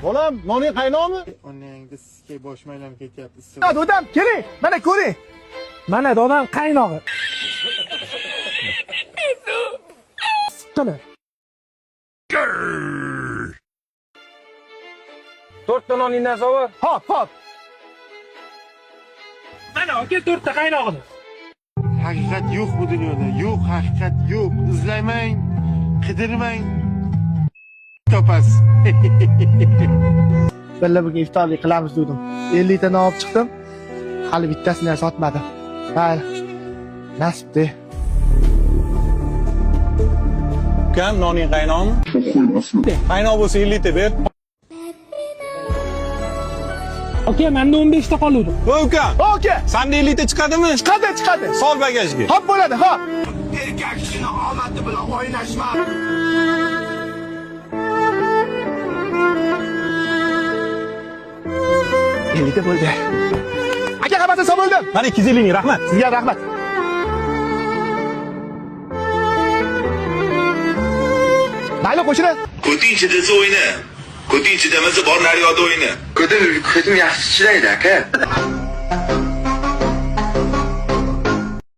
Bolam, noning qaynoqmi? Onangni sizga boshim aylanib ketyapti. Ha, dodam, keling. Mana ko'ring. Mana dodam qaynog'i. Siqqini. To'rtta noningdan sovur. Hop, hop. Mana aka to'rtta qaynog'ini. Haqiqat yo'q bu dunyoda. Yo'q, haqiqat yo'q. Izlamang, qidirmang. Topasiz. Billa bugun iftorlik qilamiz dedim. 50 ta non olib chiqdim. Hali bittasini ham sotmadim. Mayli. Nasibdi. Ukam, noning qaynoqmi? Qaynoq bo'lsa 50 ta ber. Aka, menda 15 ta qoluvdi. Voy ukam, Aka, sanda 50 ta chiqadimi? chiqadi, chiqadi. Sol bagajga. Hop bo'ladi, hop. Erkak kishini omadi bilan o'ynashma. 50 ta bo'ldi. Aka, hammasi sog' bo'ldi. Mana 250 ming, rahmat. Sizga rahmat. Mayli qo'shilin. Ko'ting chidasa o'yna. Ko'ting chidamasa bor naryoqda o'yna. Ko'tim, ko'tim yaxshi chidaydi aka.